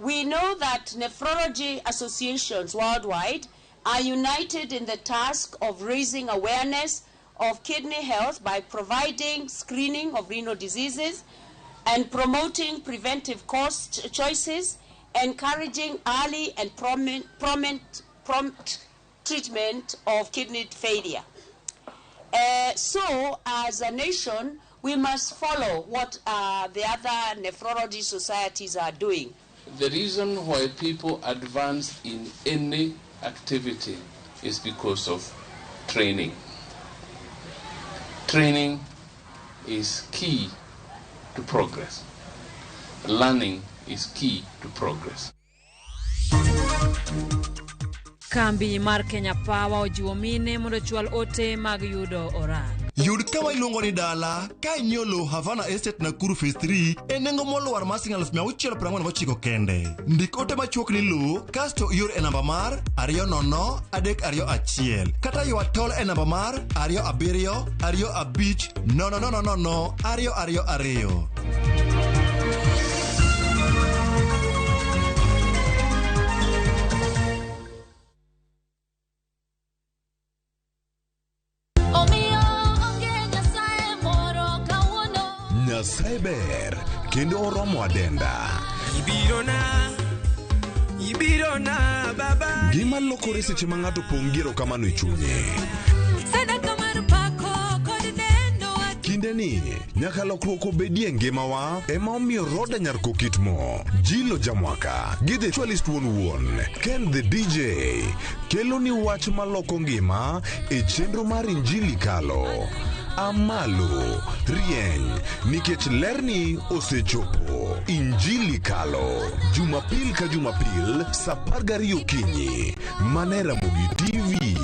We know that nephrology associations worldwide are united in the task of raising awareness of kidney health by providing screening of renal diseases and promoting preventive cost choices, encouraging early and prompt treatment of kidney failure. So, as a nation, we must follow what the other nephrology societies are doing. The reason why people advance in any activity is because of training. Training is key to progress. Learning is key to progress. Kambi mar Kenya Power ojiwo mine mondo ochwal ote mag yudo orak. Yud kama iluongo ni dala ka inyiewo lowo Havana Estate Nakuru Phase 3 e nengo molwar mar siling 649 kende. Ndik ote machuok ni lowo kasto ior e namba mar 20321 kata ywa tol e namba mar 27 25 0 0 0 2 2 2. Nyasaye ber kendo oromo adenda. Ibirona baba. Gima lokore seche ma ng'ato pong' gi erokamano e chunye. Sadaka mar pako kod neno. Kinde ni nyaka lokruok obedie e ngimawa ema omiyo Roda Nyar Kokitmo, Jilo Jamwaka gi The Ritualist wuon wuon, Ken the DJ kelo ni wach maloko ngima e chenro mar Injili Kalo. Amalo, rieny, nikech lerni osechopo. Injili Kalo, Jumapil ka Jumapil, saa 12 okinyi, mana e Ramogi TV.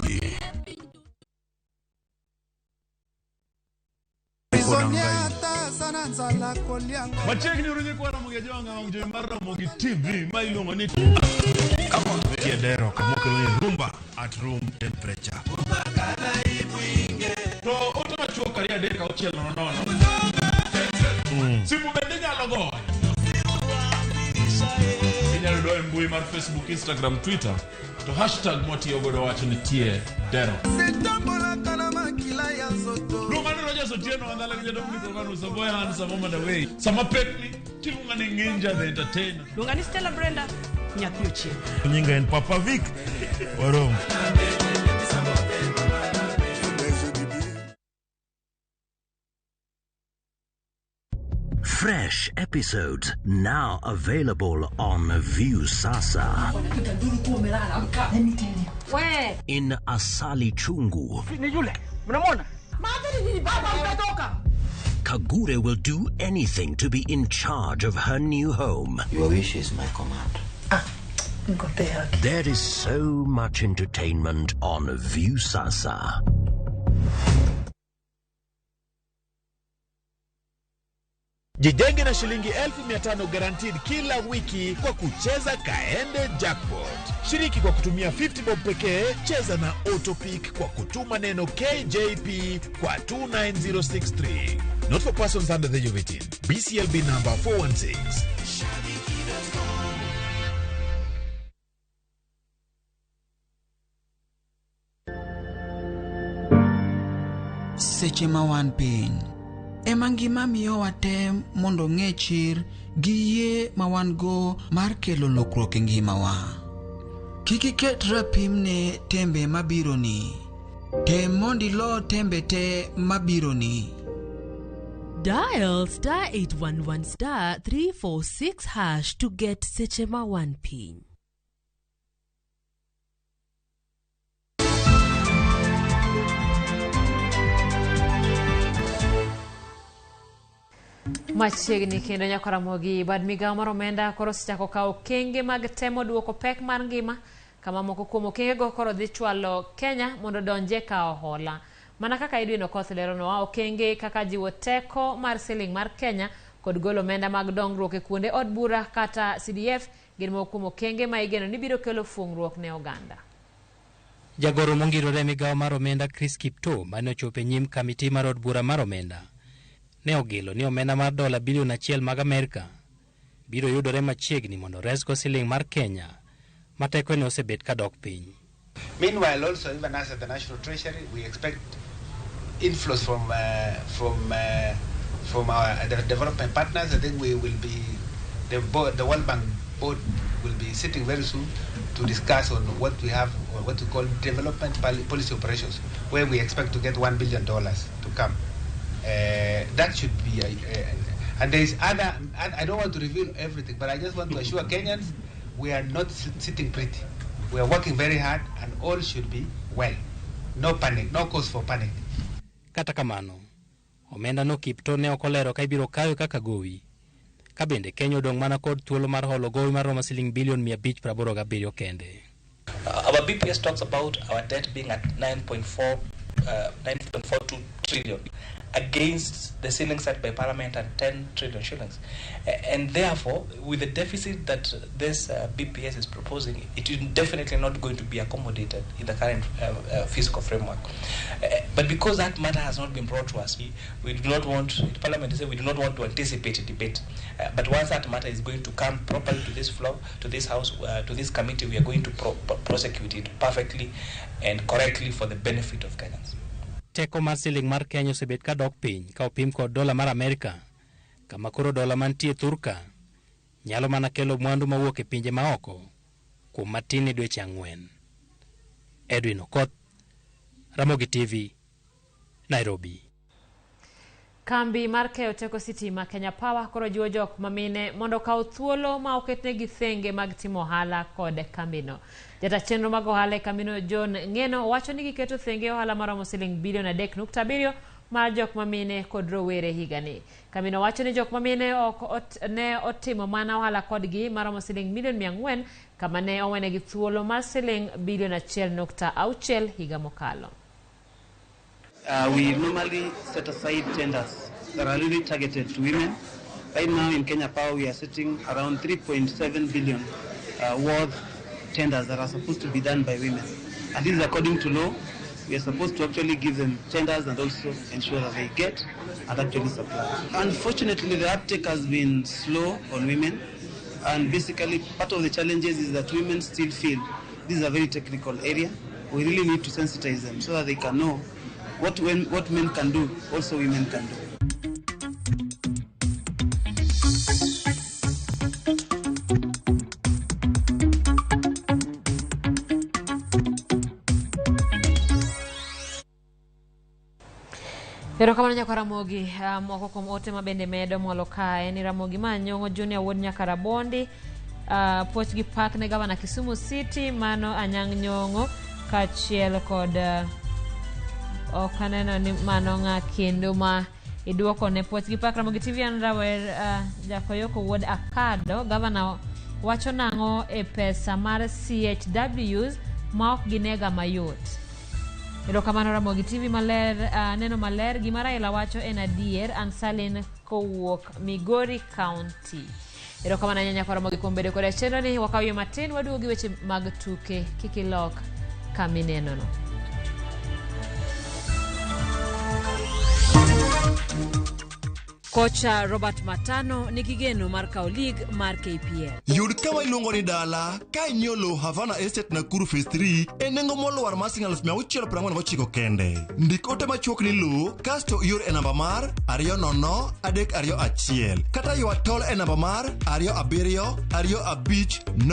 Machiegni uru nyikwa Ramogi Ajwang' wang' jowi mar Ramogi TV ma iluongo ni Tiedero kamokelo ni rumba at room temperature. To ote machuok 2 3 6 0 0. Simu bende inyalo goyo. Inyalo yudo e mbui mar Facebook, Instagram, Twitter to hashtag mwatiyo godo wacho ni tie dero. Luonga ni Rogers Otieno Andala gi jadong' Nikolano Saboya Hans Samo Madawei. Sama pekni tiluonga ni Nginja the Entertainer. Luonga ni Stella Brenda. Nyathi Ochieng. Nyinga en Papa Vic. Warom. Fresh episodes now available on Viusasa. In Asali Chungu, Ni yule. Mnamwona? Kagure will do anything to be in charge of her new home. Your wish is my command. There is so much entertainment on Viusasa. Jijenge na shilingi 500,000 guaranteed kila wiki kwa kucheza Kaende Jackpot. Shiriki kwa kutumia 50 bob pekee, cheza na Autopick kwa kutuma neno KJP kwa 29063. Not for persons under the age of 18. BCLB number 416. Seche ma wan piny ema ngima miyowa tem mondo ng'e chir gi yie ma wan-go mar kelo lokruok e ngimawa. Kik iket rapim ne tembe mabironi. Tem mondo ilo tembe te mabironi. Dial star 811 star 346 hash to get Seche ma wan piny. Machiegni kendo nyako Ramogi, bad migawo mar omenda koro osechako kawo okenge mag temo duoko pek mar ngima kama moko kuom okengego koro dhi chwalo Kenya mondo odonje kawo hola. Mana kaka Edwin Okoth leronwa, okenge kaka jiwo teko mar siling mar Kenya kod golo omenda mag dongruok e kuonde od bura kata CDF gin moko kuom okenge ma igeno ni biro kelo fuong'ruok ne oganda. Jagoro mongirore e migawo mar omenda Chris Kiptoo mane ochopo e nyim kamiti mar od bura mar omenda ne ogilo ni omenda mar dola bilion 1 mag Amerka biro yudore machiegni mondo resgo siling mar Kenya ma tekone osebet ka dok piny. Meanwhile, also even us at the National Treasury, we expect inflows from our the development partners. I think we will be the board, the World Bank board will be sitting very soon to discuss on what we have, or what we call development policy operations, where we expect to get $1 billion to come. That should be, and there is other. And I don't want to reveal everything, but I just want to assure Kenyans we are not sitting pretty. We are working very hard, and all should be well. No panic, no cause for panic. Kata kamano, omenda no Kiptoo ne ok olero ka ibiro kawe kaka gowi. Ka bende Kenya odong' mana kod thuolo mar holo gowi maromo siling bilion 587 kende. Our BPS talks about our debt being at 9.42 trillion against the ceiling set by Parliament at 10 trillion shillings. And therefore, with the deficit that this BPS is proposing, it is definitely not going to be accommodated in the current fiscal framework. But because that matter has not been brought to us, we do not want, Parliament to say we do not want to anticipate a debate. But once that matter is going to come properly to this floor, to this house, to this committee, we are going to prosecute it perfectly and correctly for the benefit of Kenyans. Teko mar siling mar Kenya osebet ka dok piny ka opim kod dola mar Amerka, kama koro dola mantie thurka nyalo mana kelo mwandu mawuok e pinje maoko kuom matin e dweche 4. Edwin Okoth, Ramogi TV, Nairobi. Kambi mar keyo teko sitima Kenya Power koro jiwo jok mamine mondo okaw thuolo ma oketnegi thenge mag timo ohala kod kambino. Jata chenro mag ohala e kambino John Ng'eno wacho ni giketo thenge ohala maromo siling bilion 3.7 mar jok mamine kod rowere higani. Kambino wacho ni jok mamine ok ne otimo mana ohala kodgi maromo siling milion 400 kama ne owenegi thuolo mar siling bilion 1.6 higa mokalo. We normally set aside tenders that are really targeted to women. Right now in Kenya Power, we are sitting around 3.7 billion worth tenders that are supposed to be done by women. And this is according to law. We are supposed to actually give them tenders and also ensure that they get and actually supply. Unfortunately, the uptake has been slow on women. And basically, part of the challenges is that women still feel this is a very technical area. We really need to sensitize them so that they can know what men can do, also women can do. Erokamano nyaka Ramogi. Moko kuom ote ma bende medo molo kae ni Ramogi ma Anyong'o Junior wuod Nyakarabondi. Puoch gi pak ne gavana Kisumu City mano Anyang' Nyong'o kaachiel kod ok aneno ni mano ng'a kendo ma iduoko ne puoch gi pak. Ramogi TV an rawer Jakoyoko wuod Akado. Gavana wacho nang'o e pesa mar CHWs ma ok ginega mayot? Erokamano Ramogi TV maler, neno maler gima Raila wacho en adier. An Salin kowuok Migori County. Erokamano ahinya nyakwa Ramogi kuom bedo koda e chenro ni. Wakaw yo matin waduogo gi weche mag tuke. Kik ilok kaminenono. Kocha Robert Matano nigi geno mar kawo lig mar KPL. Yud kama iluongo ni dala ka inyiewo lowo Havana Estate Nakuru Phase 3 e nengo molwar mar siling 649 kende. Ndik ote machuok ni lowo kasto ior e namba mar 20321 kata ywa tol e namba mar 27 25 0 0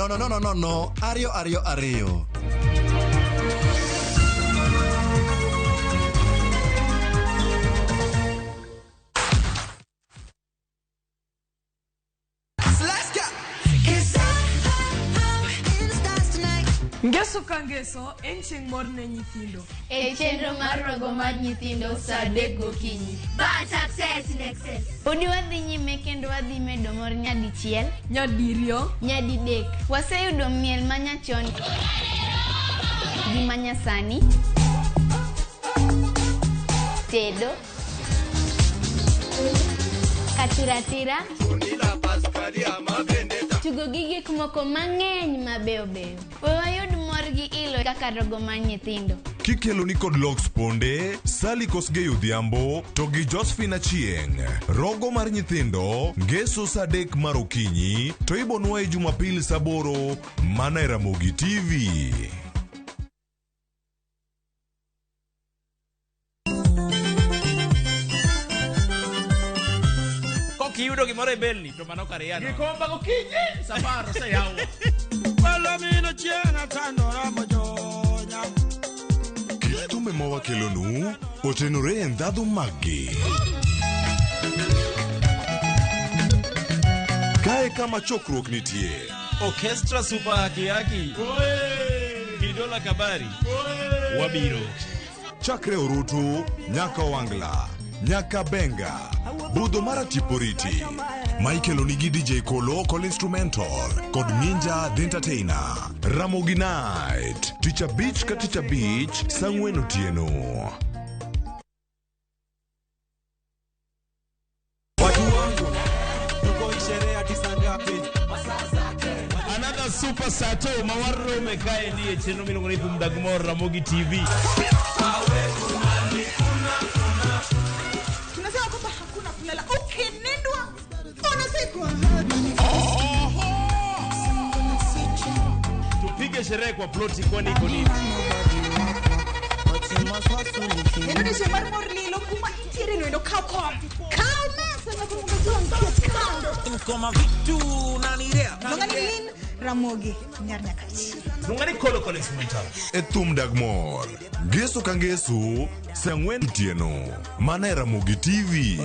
0 2 2 2. Ngeso ka ngeso en chieng' mor ne nyithindo. E chenro mar rogo mar nyithindo saa 3 gokinyi. Bad success in excess. Podi wadhi nyime kendo wadhi medo mor nyadichiel, nyadiriyo, nyadidek. Waseyudo miel manyachon gi manyasani, tedo, katiratira, tugo gi gik moko mang'eny mabeyo beyo. We wayud mor gi ilo kaka rogo mar nyithindo. Kikelo ni kod Lox Ponde, Sally Kosgei Odhiambo to gi Josephine Achieng'. Rogo mar nyithindo ngeso saa 3 mar okinyi to ibonwaye Jumapil saa 8 mana e Ramogi TV. Kiyudo gimoro e belni to mano kar yano. Gikomba gokinyi safar oseyawo. Palomino chieng' atandora mojonya. Kit thumbe ma wakelonu otenore e ndhadhu maggi. Kae kama chokruok nitie. Orchestra Super Haki Haki. Kidola Kabari. Wabiro. Chakre Orutu nyaka Owangla, nyaka Benga, budho mar Tiporiti. Michael onigi DJ Kolo kod instrumental kod Ninja the Entertainer. Ramogi Night, tich abich ka tich abich, saa 4 otieno. Watu wangu, tuko sherehe hadi saa ngapi? Another super sato mawarome kae ndiye chenro miluongo ni Thum Dag Mor Ramogi TV. Tunasema kwamba hakuna kulala. Ukinindwa unasikwa. Tupige sherehe kwa ploti kwani iko nini? Indonesia mar mor lilo kuma intiere no endo kaw kom. Kaw mesa na kumugazwa nkiet kando. Koma vitu nanirea. Longani lin Ramogi nyar Nyakach. Longani kolo kolo instrumental. E Thum Dag Mor, ngeso ka ngeso, saa 4 otieno, mana e Ramogi TV.